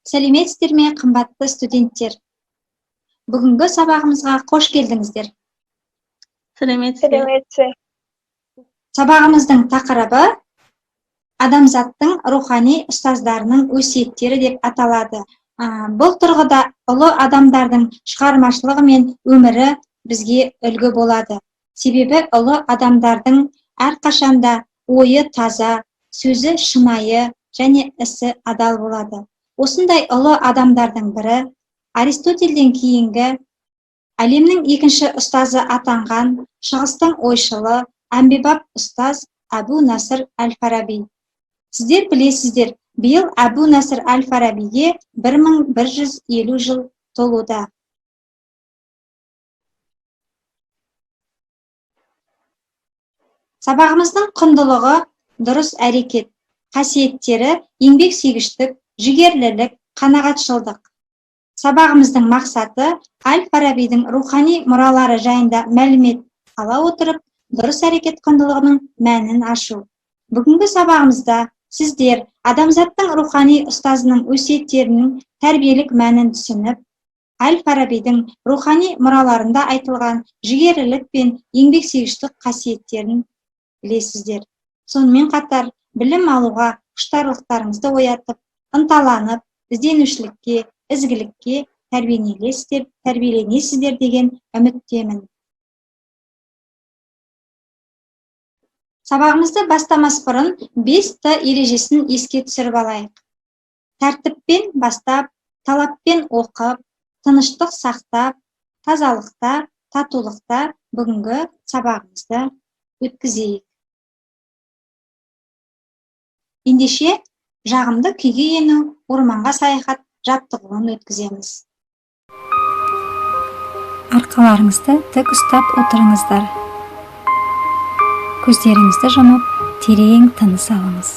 Сәлеметсіздер ме, қымбатты студенттер? Бүгінгі сабағымызға қош келдіңіздер. Сәлеметсіз. Сәлеметсіз. Сабағымыздың тақырыбы адамзаттың рухани ұстаздарының өсиеттері деп аталады. Бұл тұрғыда ұлы адамдардың шығармашылығы мен өмірі бізге үлгі болады. Себебі ұлы адамдардың әрқашанда ойы таза, сөзі шынайы және ісі адал болады. Осындай ұлы адамдардың бірі Аристотельден кейінгі әлемнің екінші ұстазы атанған шығыстың ойшылы, әмбебап ұстаз Әбу Насыр әл-Фараби. Сіздер білесіздер, биыл Әбу Насыр әл-Фарабиге 1150 жыл толуда. Сабағымыздың құндылығы дұрыс әрекет, қасиеттері еңбексүйгіштік, жігерлілік, қанағатшылдық. Сабағымыздың мақсаты әл-Фарабидің рухани мұралары жайында мәлімет ала отырып, дұрыс әрекет құндылығының мәнін ашу. Бүгінгі сабағымызда сіздер адамзаттың рухани ұстазының өсиеттерінің тәрбиелік мәнін түсініп, әл-Фарабидің рухани мұраларында айтылған жігерлілік пен еңбексүйгіштік қасиеттерін білесіздер. Сонымен қатар білім алуға құштарлықтарыңызды оятып, ынталанып, ізденушілікке, ізгілікке тәрбиеленесіздер деген үміттемін. Сабағымызды бастамас бұрын 5Т ережесін еске түсіріп алайық. Тәртіппен бастап, талаппен оқып, тыныштық сақтап, тазалықта, татулықта бүгінгі сабағымызды өткізейік. Ендеше, жағымды күйге ену, орманға саяхат жаттығуын өткіземіз. Арқаларыңызды тік ұстап отырыңыздар. Көздеріңізді жұмып, терең тыныс алыңыз.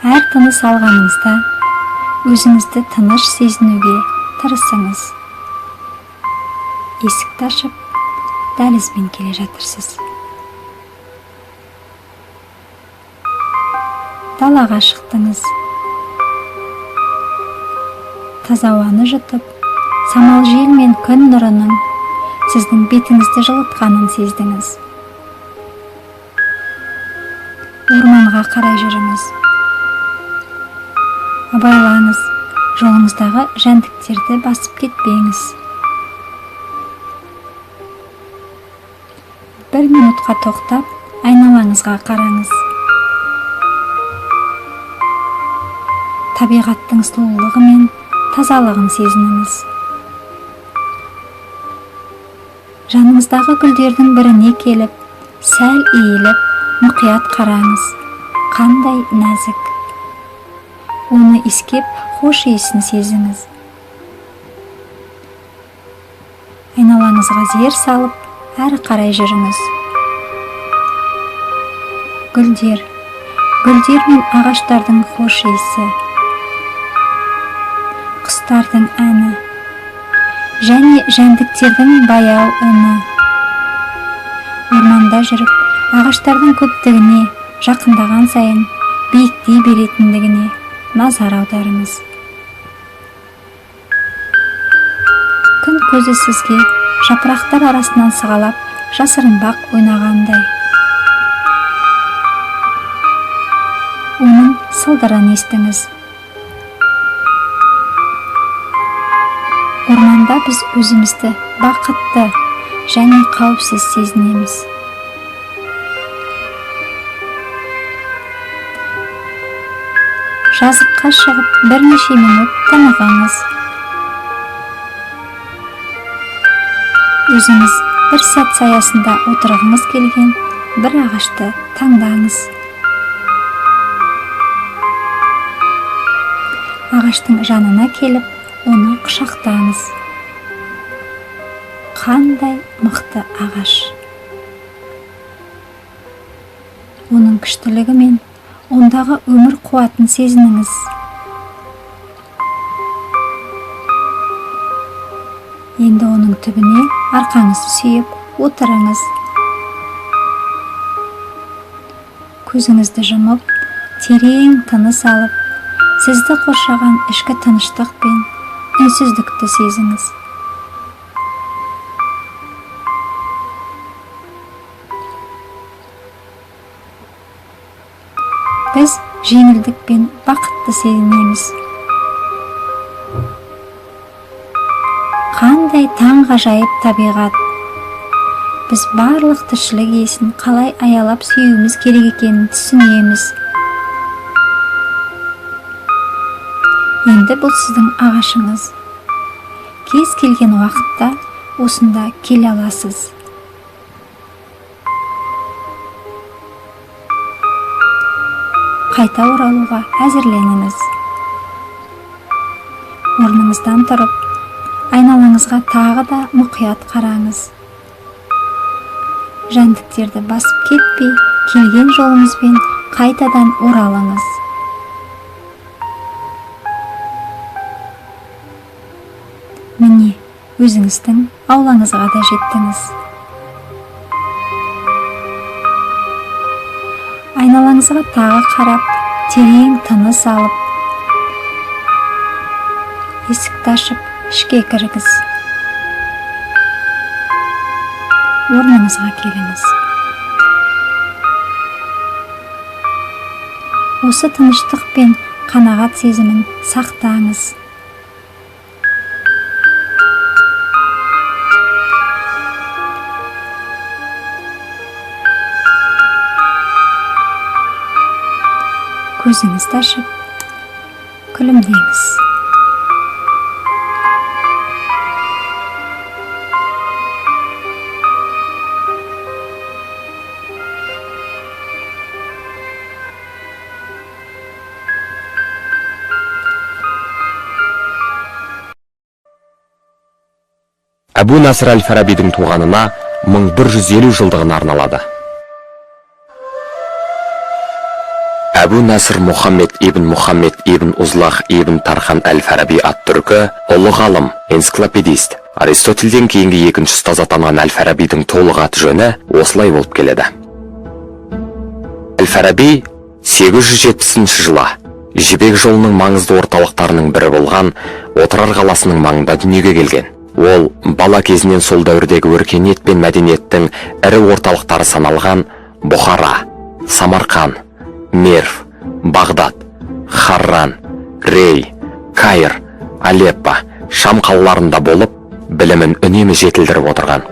Әр тыныс алғаныңызда өзіңізді тыныш сезінуге тырысыңыз. Есікті ашып, дәлізбен келе жатырсыз. Далаға шықтыңыз. Таза ауаны жұтып, самал жел мен күн нұрының сіздің бетіңізді жылытқанын сездіңіз. Орманға қарай жүріңіз. Абайлаңыз, жолыңыздағы жәндіктерді басып кетпеңіз. Бір минутқа тоқтап, айналаңызға қараңыз. Табиғаттың сұлулығы мен тазалығын сезініңіз. Жаныңыздағы гүлдердің біріне келіп, сәл иіліп, мұқият қараңыз. Қандай нәзік. Оны иіскеп, хош иісін сезіңіз. Айналаңызға зер салып, әрі қарай жүріңіз. Гүлдер, гүлдер мен ағаштардың хош иісі, құстардың әні және жәндіктердің баяу үні. Орманда жүріп, ағаштардың көптігіне жақындаған сайын биіктей беретіндігіне назар аударыңыз. Күн көзі сізге жапырақтар арасынан сығалап, жасырынбақ ойнағандай. Оның сылдырын естіңіз. Орманда біз өзімізді бақытты және қауіпсіз сезінеміз. Жазыққа шығып бірнеше минут тынығыңыз. Өзіңіз бір сәт саясында отырғыңыз келген бір ағашты таңдаңыз. Ағаштың жанына келіп, оны құшақтаңыз. Қандай мықты ағаш! Оның күштілігі мен ондағы өмір қуатын сезініңіз. Енді оның түбіне арқаңызды сүйеп отырыңыз. Көзіңізді жұмып, терең тыныс алып, Сізді қоршаған ішкі тыныштық пен үнсіздікті сезіңіз. Біз жеңілдік пен бақытты сезінеміз. Қандай таңғажайып табиғат! Біз барлық тіршілік иесін қалай аялап сүюіміз керек екенін түсінеміз. Енді бұл сіздің ағашыңыз. Кез келген уақытта осында келе аласыз. Қайта оралуға әзірленіңіз. Орныңыздан тұрып, айналаңызға тағы да мұқият қараңыз. Жәндіктерді басып кетпей, келген жолыңызбен қайтадан оралыңыз. Міне, өзіңіздің аулаңызға да жеттіңіз. Айналаңызға тағы қарап, терең тыныс алып, есікті ашып, ішке кіріңіз. Орныңызға келіңіз. Осы тыныштық пен қанағат сезімін сақтаңыз. Көзіңізді ашып, күлімдеңіз. Әбу Насыр әл-Фарабидің туғанына 1150 жылдығына арналады. Әбу Насыр Мұхаммед ибн Мұхаммед ибн Узлах ибн Тархан әл-Фараби ат-Түркі, ұлы ғалым, энциклопедист. Аристотельден кейінгі екінші ұстаз атанған әл-Фарабидің толық аты жөні осылай болып келеді. Әл-Фараби 870 жылы Жібек жолының маңызды орталықтарының бірі болған Отырар қаласының маңында дүниеге келген. Ол бала кезінен сол дәуірдегі өркениет пен мәдениеттің ірі орталықтары саналған Бұхара, Самарқан, Мерв, Бағдат, Харран, Рей, Каир, Алеппо, Шам қалаларында болып, білімін үнемі жетілдіріп отырған.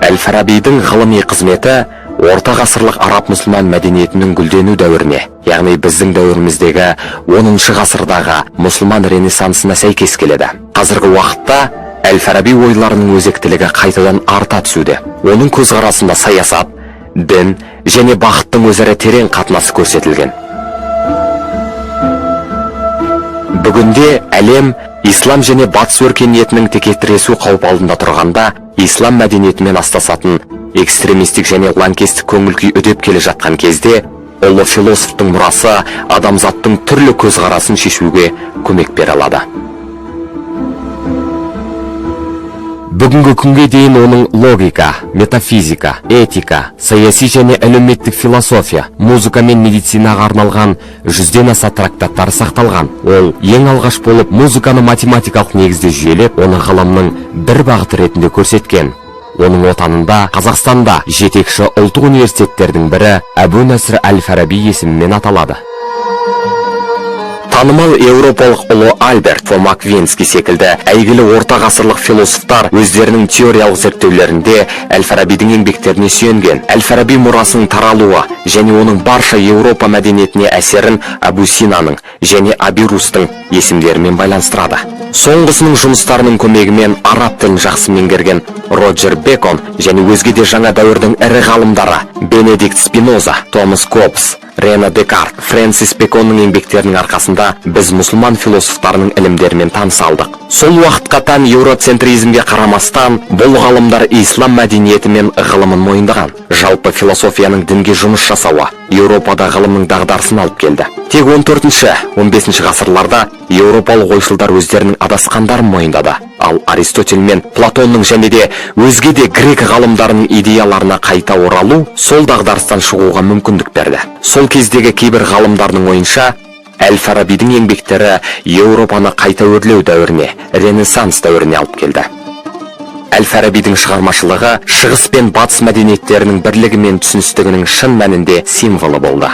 Әл-Фарабидің ғылыми қызметі орта ғасырлық араб мұсылман мәдениетінің гүлдену дәуіріне, яғни біздің дәуіріміздегі 10 ғасырдағы мұсылман ренессансына сәйкес келеді. Қазіргі уақытта Әл-Фараби ойларының өзектілігі қайтадан арта түсуде. Оның көзқарасында саясат, дін және бақыттың өзара терең қатынасы көрсетілген. Бүгінде әлем ислам және батыс өркениетінің текетіресу қаупі алдында тұрғанда, ислам мәдениетімен астасатын экстремистік және лаңкестік көңіл-күй үдеп келе жатқан кезде, ұлы философтың мұрасы адамзаттың түрлі көзқарасын шешуге көмек бере алады. Бүгінгі күнге дейін оның логика, метафизика, этика, саяси және әлеуметтік философия, музыка мен медицинаға арналған 100-ден аса трактаттары сақталған. Ол ең алғаш болып музыканы математикалық негізде жүйелеп, оны ғылымның бір бағыты ретінде көрсеткен. Оның отанында, Қазақстанда жетекші ұлттық университеттердің бірі Әбу Насыр әл-Фараби есімімен аталады. Танымал еуропалық ұлы Альберт фон Аквинский секілді әйгілі орта ғасырлық философтар өздерінің теориялық зерттеулерінде Әл-Фарабидің еңбектеріне сүйенген. Әл-Фараби мұрасының таралуы және оның барша Еуропа мәдениетіне әсерін Әбу Синаның және Абирустың есімдерімен байланыстырады. Соңғысының жұмыстарының көмегімен араб тілін жақсы меңгерген Роджер Бекон және өзге де жаңа дәуірдің ірі ғалымдары Бенедикт Спиноза, Томас Гоббс, Рено Декарт, Фрэнсис Беконның еңбектерінің арқасында біз мұсылман философтарының ілімдерімен таныса алдық. Сол уақытқа тән еуроцентризмге қарамастан, бұл ғалымдар ислам мәдениеті мен ғылымын мойындаған. Жалпы философияның дінге жұмыс жасауы Еуропада ғылымның дағдарысын алып келді. Тек 14-15 ғасырларда еуропалық ойшылдар өздерінің адасқандарын мойындады. Ал Аристотель мен Платонның және де өзге де грек ғалымдарының идеяларына қайта оралу сол дағдарыстан шығуға мүмкіндік берді. Сол кездегі кейбір ғалымдардың ойынша, Әл-Фарабидің еңбектері Еуропаны қайта өрлеу дәуіріне, Ренессанс дәуіріне алып келді. Әл-Фарабидің шығармашылығы Шығыс пен Батыс мәдениеттерінің бірлігі мен түсіністігінің шын мәнінде символы болды.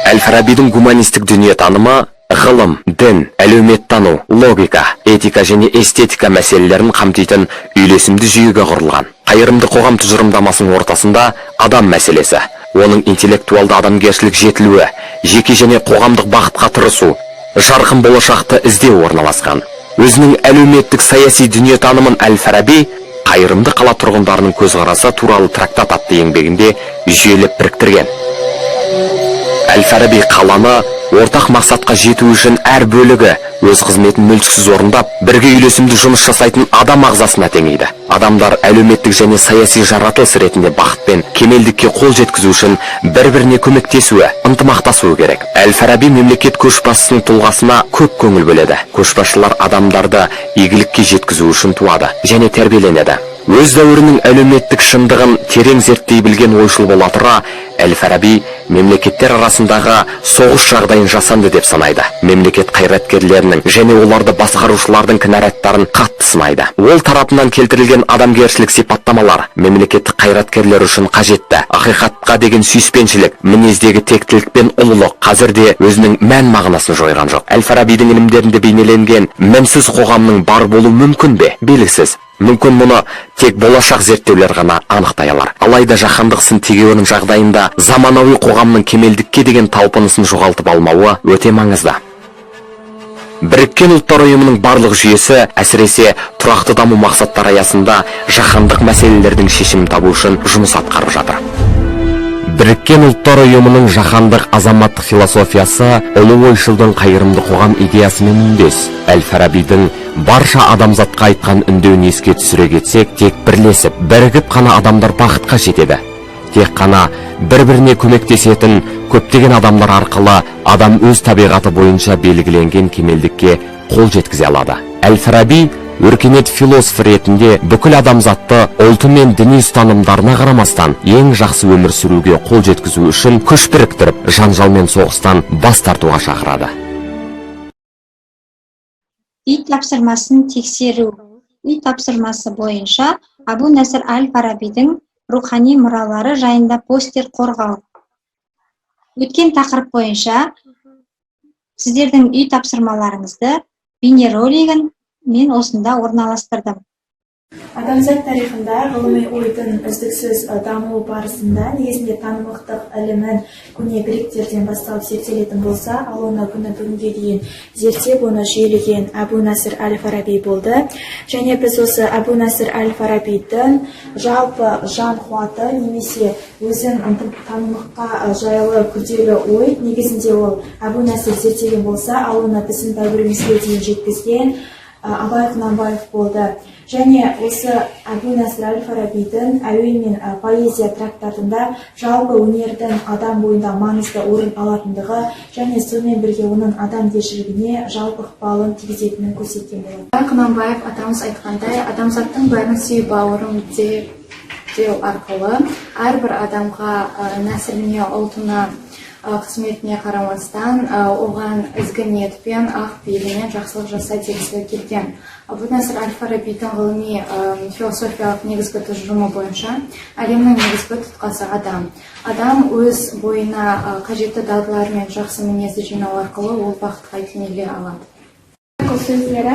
Әл-Фарабидің гуманистік дүниетанымы ғылым, дін, әлеуметтану, логика, этика және эстетика мәселелерін қамтитын үйлесімді жүйеге құрылған. Қайырымды қоғам тұжырымдамасының ортасында адам мәселесі, оның интеллектуалды адамгершілік жетілуі, жеке және қоғамдық бақытқа тырысу, жарқын болашақты іздеу орналасқан. Өзінің әлеуметтік саяси дүниетанымын Әл-Фараби «Қайырымды қала тұрғындарының көзқарасы туралы трактат» атты еңбегінде жүйелеп біріктірген. Әл-Фараби қаланы ортақ мақсатқа жету үшін әр бөлігі өз қызметін мүлтіксіз орындап, бірге үйлесімді жұмыс жасайтын адам ағзасына теңейді. Адамдар әлеуметтік және саяси жаратылыс ретінде бақыт пен кемелдікке қол жеткізу үшін бір-біріне көмектесуі, ынтымақтасуы керек. Әл-Фараби мемлекет көшбасшысының тұлғасына көп көңіл бөледі. Көшбасшылар адамдарды игілікке жеткізу үшін туады және тәрбиеленеді. Өз дәуірінің әлеуметтік шындығын терең зерттей білген ойшыл бола тұра, Әл-Фараби мемлекеттер арасындағы соғыс жағдайын жасанды деп санайды. Мемлекет қайраткерлерінің және оларды басқарушылардың кінәраттарын қатты сынайды. Ол тарапынан келтірілген адамгершілік сипаттамалар мемлекеттік қайраткерлер үшін қажетті ақиқатқа деген сүйіспеншілік, мінездегі тектілік пен ұлылық қазір де өзінің мән мағынасын жойған жоқ. Әл-Фарабидің ілімдерінде бейнеленген мінсіз қоғамның бар болуы мүмкін бе? Белгісіз. Мүмкін, мұны тек болашақ зерттеулер ғана анықтай алар. Алайда жаһандық сын тегеурін жағдайында заманауи қоғамның кемелдікке деген талпынысын жоғалтып алмауы өте маңызды. Біріккен Ұлттар Ұйымының барлық жүйесі, әсіресе тұрақты даму мақсаттары аясында, жаһандық мәселелердің шешімін табу үшін жұмыс атқарып жатыр. Біріккен Ұлттар Ұйымының жаһандық азаматтық философиясы ұлы ойшылдың қайырымды қоғам идеясымен үндес. Әл-Фарабидің барша адамзатқа айтқан үндеуін еске түсіре кетсек, тек бірлесіп, бірігіп қана адамдар бақытқа жетеді. Тек қана бір-біріне көмектесетін көптеген адамдар арқылы адам өз табиғаты бойынша белгіленген кемелдікке қол жеткізе алады. Әл-Фараби өркениет философы ретінде бүкіл адамзатты ұлты мен діни ұстанымдарына қарамастан ең жақсы өмір сүруге қол жеткізу үшін күш біріктіріп, жанжал мен соғыстан бас тартуға шақырады. Үй тапсырмасын тексеру. Үй тапсырмасы бойынша Әбу Насыр әл Фарабидің рухани мұралары жайында постер қорғау. Өткен тақырып бойынша сіздердің үй тапсырмаларыңызды, бейнеролигін мен осында орналастырдым. Адамзат тарихында ғылыми ойдың үздіксіз дамуы барысында негізінде танымдық ілімін көне гректерден басталып зерттелетін болса, ал оны күні бүгінге дейін зерттеп, оны жүйелеген Әбу Насыр әл Фараби болды. Және біз осы Әбу Насыр әл Фарабидің жалпы жан қуаты немесе өзін танымдыққа жайлы күрделі ой негізінде ол Әбу Насыр зерттеген болса, ал оны біздің дәуірімізге дейін жеткізген Абай Құнанбаев болды. Және осы Әбу Насыр әл Фарабидің «Әуен мен поэзия» трактатында жалпы өнердің адам бойында маңызды орын алатындығы және сонымен бірге оның адамгершілігіне жалпы ықпалын тигізетінін көрсеткен болатын. Абай Құнанбаев атамыз айтқандай, «адамзаттың бәрін сүй, бауырым» деп деу арқылы әрбір адамға нәсіліне, ұлтына, қызметіне қарамастан, оған ізгі ниетпен, ақ пейілмен жақсылық жаса дегісі келген. Әбу Насыр әл Фарабидің ғылыми философиялық негізгі тұжырымы бойынша, әлемнің негізгі тұтқасы — адам. Адам өз бойына қажетті дағдылар мен жақсы мінезді жинау арқылы ол бақытқа кенеле алады. Нақыл сөздері.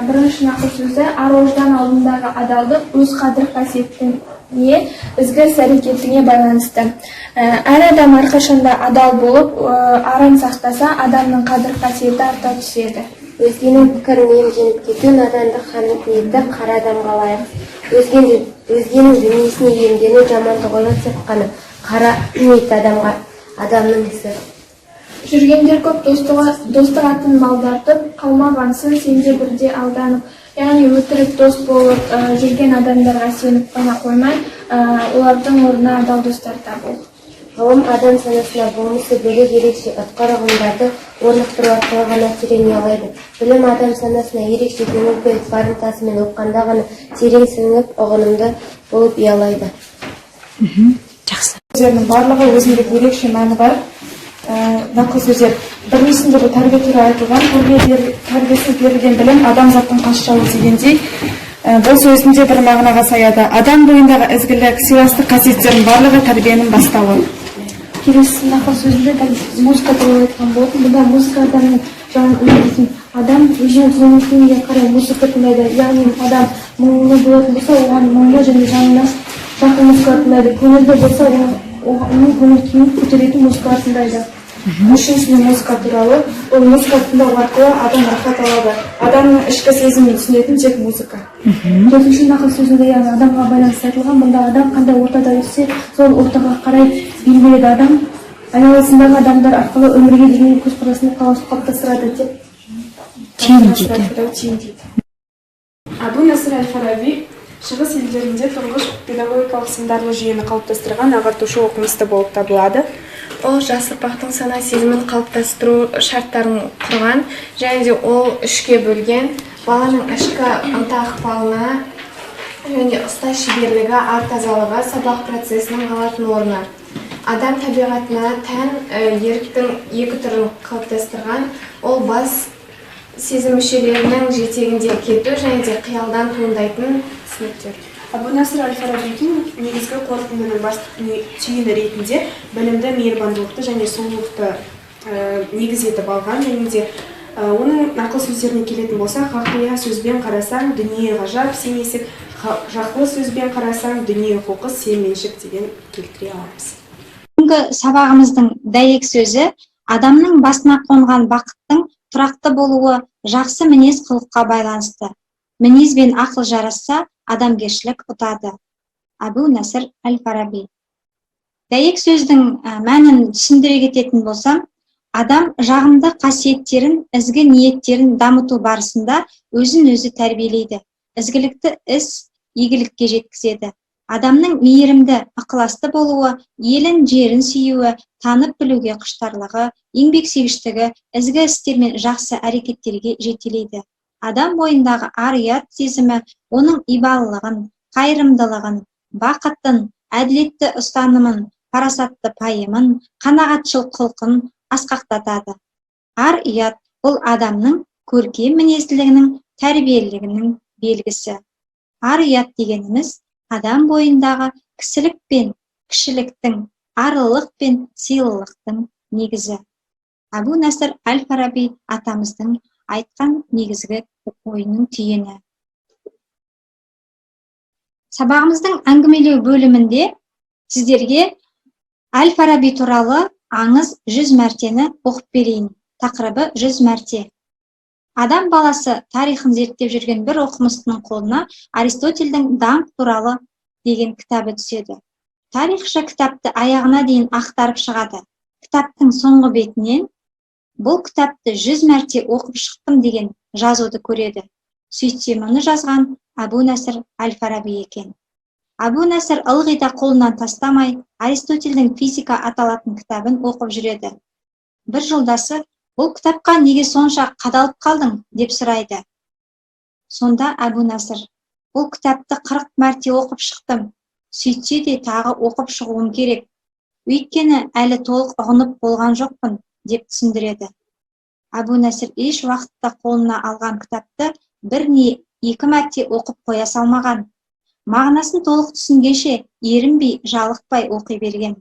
Бірінші нақыл сөзі: ар ождан алдындағы адалдық өз қадір қасиетіңе, ізгі іс әрекетіңе байланысты. Әр адам әрқашанда адал болып, арын сақтаса, адамның қадір қасиеті арта түседі. Өзгенің пікірін иемденіп кету надандық, хан ниеті қара адамға лайық. Өзгенің дүниесіне иемдену жамандық ойлау тек қана қара ниетті адамның ісі. Жүргендер көп достық атын малдартып, қалмағансың сен де бірде алданып. Яғни өтірік дос болып жүрген адамдарға сеніп қана қоймай, олардың орнына адал достар табу. Ғылым адам санасына болмысы бөлек, ерекше, ұтқыр ұғымдарды орнықтыру арқылы ғана терең ұялайды. Білім адам санасына ерекше көңіл бөліп, бар ынтасымен оқығанда ғана терең сіңіп, ұғынымды болып ұялайды. Жақсы. Сөздерінің барлығы өзіндік ерекше мәні бар нақыл сөздер. Біріншісінде бұл тәрбие туралы айтылған: тәрбиесіз берілген білім адамзаттың қас жауы дегендей, бұл сөздің де бір мағынаға саяды. Адам бойындағы ізгілік, сыйластық қасиеттердің барлығы тәрбиенің бастауы. Келесі нақыл сөзінде дәл музыка туралы айтқан болатын. Бұнда музыка адамның жанын өңдейтін. Адам өзінің көңіл күйіне қарай музыка тыңдайды, яғни адам мұңлы болатын болса, оған мұңлы және жанына жақын музыка тыңдайды, көңілді болса, оның көңіл күйін көтеретін музыкалар тыңдайды. Үшіншісінде музыка туралы. Ол музыка тыңдау арқылы адам рахат алады. Адамның ішкі сезімін түсінетін тек музыка. Төртінші нақыл сөзінде, яғни адамға байланысты айтылған. Бұнда адам қандай ортада өссе, сол ортаға қарай бейімделеді. Адам айналасындағы адамдар арқылы өмірге деген көзқарасын қалыптастырады деп Түйіндейді. Түйіндейді. Әбу Насыр әл Фараби Шығыс елдерінде тұңғыш педагогикалық сындарлы жүйені қалыптастырған ағартушы оқымысты болып табылады. Ол жас ұрпақтың сана сезімін қалыптастыру шарттарын құрған және де ол үшке бөлген: баланың ішкі ынта ықпалына және ұстаз шеберлігі, ар тазалығы, сабақ процесінің алатын орны. Адам табиғатына тән еріктің екі түрін қалыптастырған. Ол бас сезім мүшелерінің жетегінде кету және де қиялдан туындайтын түсініктер. Әбу Насыр әл Фарабидің негізгі қорытындының басты түйіні ретінде білімді, мейірбандылықты және сұлулықты негіз етіп алған. Және де оның нақыл сөздеріне келетін болсақ: «Ғақлия сөзбен қарасаң, дүние ғажап, сен есік, жақлы сөзбен қарасаң, дүние қоқыс, сен меншік» деген келтіре аламыз. Бүгінгі сабағымыздың дәйек сөзі: адамның басына қонған бақыттың тұрақты болуы жақсы мінез құлыққа байланысты. Мінез бен ақыл жарасса, адамгершілік ұтады. Әбу Нәсір әл Фараби. Дәйек сөздің мәнін түсіндіре кететін болсам, адам жағымды қасиеттерін, ізгі ниеттерін дамыту барысында өзін өзі тәрбиелейді. Ізгілікті іс игілікке жеткізеді. Адамның мейірімді, ықыласты болуы, елін, жерін сүюі, танып білуге құштарлығы, еңбексүйгіштігі ізгі істер мен жақсы әрекеттерге жетелейді. Адам бойындағы ар ұят сезімі оның ибалылығын, қайырымдылығын, бақытын, әділетті ұстанымын, парасатты пайымын, қанағатшыл құлқын асқақтатады. Ар ұят бұл адамның көркем мінезділігінің, тәрбиелілігінің белгісі. Ар ұят дегеніміз адам бойындағы кісілік пен кішіліктің, арлылық пен сыйлылықтың негізі. Әбу Нәсір әл Фараби атамыздың айтқан негізгі ойының түйіні. Сабағымыздың әңгімелеу бөлімінде сіздерге әл Фараби туралы аңыз 100 мәртені оқып берейін. Тақырыбы: 100 мәрте. Адам баласы тарихын зерттеп жүрген бір оқымыстының қолына Аристотельдің «Даңқ туралы» деген кітабы түседі. Тарихшы кітапты аяғына дейін ақтарып шығады. Кітаптың соңғы бетінен «Бұл кітапты 100 мәрте оқып шықтым» деген жазуды көреді. Сөйтсе, мұны жазған Әбу Нәсір әл Фараби екен. Әбу Нәсір ылғи да қолынан тастамай, Аристотельдің «Физика» аталатын кітабын оқып жүреді. Бір жолдасы: «Бұл кітапқа неге сонша қадалып қалдың?» – деп сұрайды. Сонда Әбу Нәсір: «Бұл кітапты 40 мәрте оқып шықтым, сөйтсе де тағы оқып шығуым керек, өйткені әлі толық ұғынып болған жоқпын», – деп түсіндіреді. Әбу Нәсір еш уақытта қолына алған кітапты бір не екі мәрте оқып қоя салмаған. Мағынасын толық түсінгенше ерінбей, жалықпай оқи берген.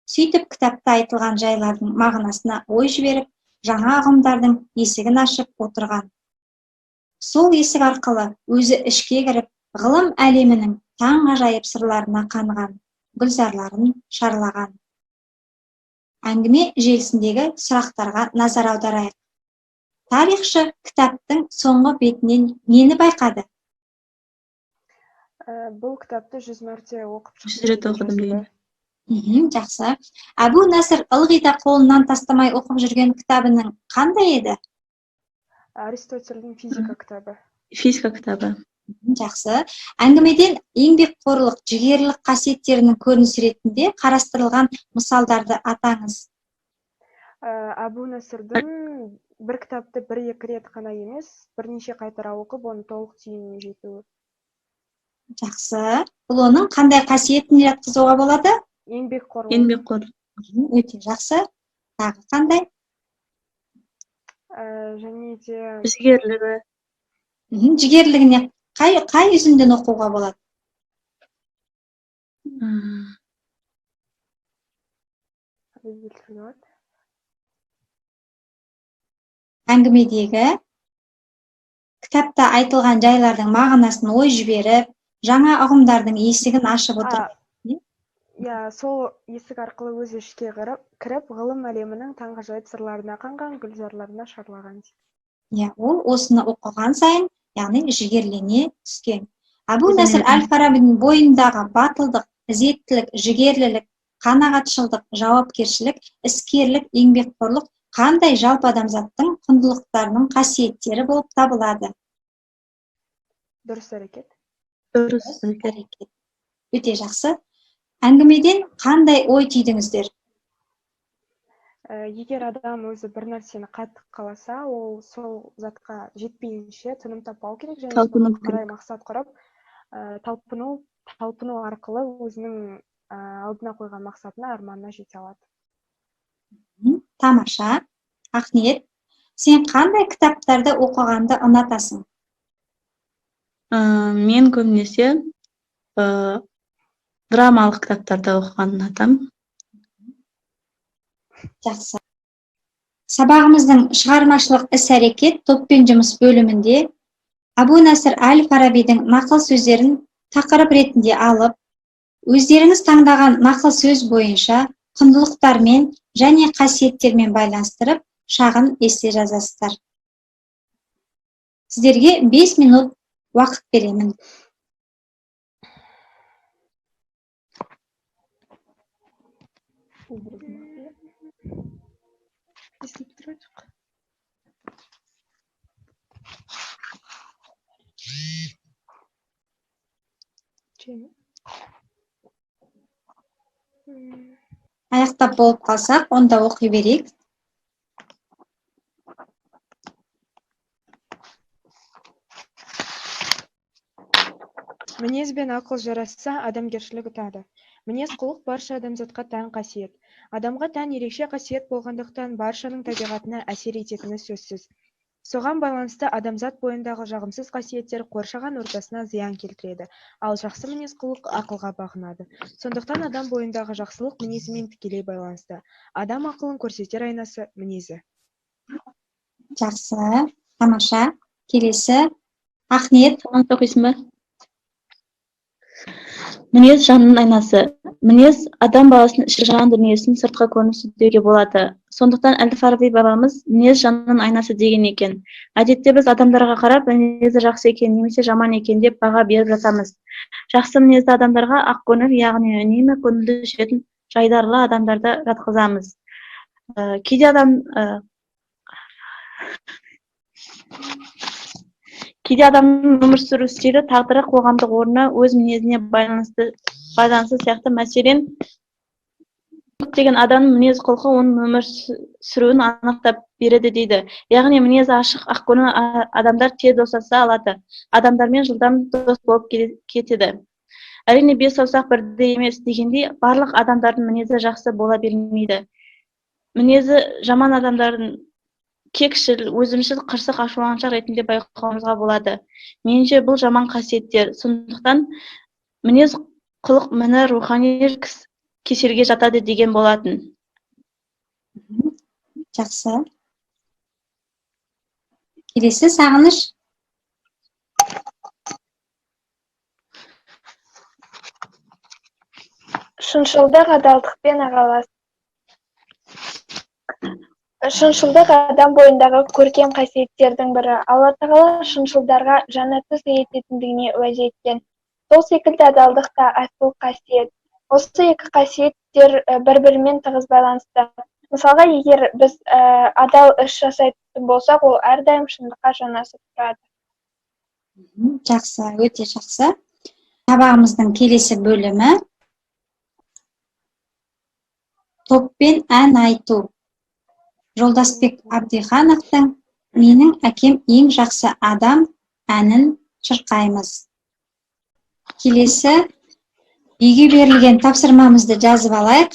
Сөйтіп, кітапта айтылған жайлардың мағынасына ой жіберіп, жаңа ұғымдардың есігін ашып отырған. Сол есік арқылы өзі ішке кіріп, ғылым әлемінің таңғажайып сырларына қанған, гүлзарларын шарлаған. Әңгіме желісіндегі сұрақтарға назар аударайық. Тарихшы кітаптың соңғы бетінен нені байқады? Бұл кітапты 100 мәрте оқып 100 шықтым рет деген оқыдым жазылды. деген. Жақсы. Әбу Нәсір ылғи да қолынан тастамай оқып жүрген кітабының қандай еді? Аристотельдің «Физика» кітабы. «Физика» кітабы. Жақсы. Әңгімеден еңбекқорлық, жігерлік қасиеттерінің көрінісі ретінде қарастырылған мысалдарды атаңыз. Әбу Насырдың бір кітапты бір-екі рет қана емес, бірнеше қайтара оқып, оны толық түйініне жетуі. Жақсы. Бұл оның қандай қасиетін жатқызуға болады? Еңбекқорлық. Еңбекқор. Өте жақсы. Тағы қандай? Және де Жігерлігі. Жігерлігіне қай үзіндіні оқуға болады? Әңгімедегі кітапта айтылған жайлардың мағынасын ой жіберіп, жаңа ұғымдардың есігін ашып отыр. Иә, сол есік арқылы өзі ішке кіріп, ғылым әлемінің таңғажайып сырларына қанған, гүлзарларына шарлаған. Иә, ол осыны оқыған сайын, яғни жігерлене түскен. Әбу Насыр әл-Фарабидің бойындағы батылдық, ізеттілік, жігерлілік, қанағатшылдық, жауапкершілік, іскерлік, еңбекқорлық қандай жалпы адамзаттың құндылықтарының қасиеттері болып табылады? Дұрыс әрекет. Дұрыс әрекет. Өте жақсы. Әңгімеден қандай ой түйдіңіздер? Егер адам өзі бір нәрсені қатты қаласа, ол сол затқа жетпейінше тыным таппау керек және Талпыну қарай мақсат құрып, талпыну арқылы өзінің алдына қойған мақсатына, арманына жете алады. Тамаша. Ақниет, сен қандай кітаптарды оқығанды ұнатасың? Мен көбінесе драмалық кітаптарды оқығанды ұнатамын. Жақсы. Сабағымыздың шығармашылық іс-әрекет топпен жұмыс бөлімінде Әбу Насыр әл-Фарабидің нақыл сөздерін тақырып ретінде алып, өздеріңіз таңдаған нақыл сөз бойынша құндылықтармен және қасиеттермен байланыстырып, шағын эссе жазасыздар. Сіздерге 5 минут уақыт беремін. Аяқтап болып қалсақ, онда оқи берейік. Мінез бен ақыл жарасса, адамгершілік ұтады. Мінез құлық барша адамзатқа тән қасиет. Адамға тән ерекше қасиет болғандықтан баршаның табиғатына әсер ететіні сөзсіз. Соған байланысты адамзат бойындағы жағымсыз қасиеттер қоршаған ортасына зиян келтіреді, ал жақсы мінез құлық ақылға бағынады. Сондықтан адам бойындағы жақсылық мінезімен тікелей байланысты. Адам ақылын көрсетер айнасы мінезі. Жақсы, тамаша. Келесі, Ақниет. Оқисың ба? Мінез жанның айнасы. Мінез адам баласының ішкі жан дүниесінің сыртқы көрінісі деуге болады. Сондықтан әл-Фараби бабамыз мінез жанның айнасы деген екен. Әдетте біз адамдарға қарап мінезі жақсы екен немесе жаман екен деп баға беріп жатамыз. Жақсы мінезді адамдарға ақ көңіл, яғни үнемі көңілді жүретін жайдарлы адамдарды жатқызамыз. Кейде адамның өмір сүру стилі, тағдыры, қоғамдық орны өз мінезіне байланысты сияқты. Мәселен, көптеген адамның мінез құлқы оның өмір сүруін анықтап береді дейді. Яғни мінезі ашық, ақкөңіл адамдар тез достаса алады, адамдармен жылдам дос болып кетеді. Әрине, бес саусақ бірдей емес дегендей, барлық адамдардың мінезі жақсы бола бермейді. Мінезі жаман адамдардың кекшіл, өзімшіл, қырсық, ашуланшақ ретінде байқауымызға болады. Меніңше, бұл жаман қасиеттер. Сондықтан мінез құлық міні рухани кеселге жатады деген болатын. Жақсы. Келесі, Сағыныш. Шыншылдық адалдықпен ағалас. Шыншылдық адам бойындағы көркем қасиеттердің бірі. Алла тағала шыншылдарға жәннатты сый ететіндігіне уәде еткен. Сол секілді адалдық та асыл қасиет. Осы екі қасиеттер бір-бірімен тығыз байланысты. Мысалға, егер біз адал іс жасайтын болсақ, ол әрдайым шындыққа жанасып тұрады. Жақсы, өте жақсы. Сабағымыздың келесі бөлімі — топпен ән айту. Жолдасбек Әбдіхановтың «Менің әкем ең жақсы адам» әнін шырқаймыз. Келесі үйге берілген тапсырмамызды жазып алайық.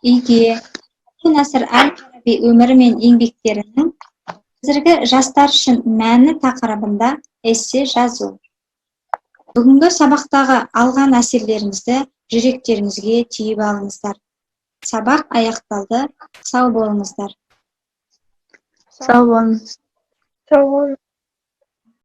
Үйге Әбу Насыр әл Фараби өмірі мен еңбектерінің қазіргі жастар үшін мәні тақырыбында эссе жазу. Бүгінгі сабақтағы алған әсерлеріңізді жүректеріңізге түйіп алыңыздар. Сабақ аяқталды. Сау болыңыздар. Сау болыңыз. Сау болыңыз.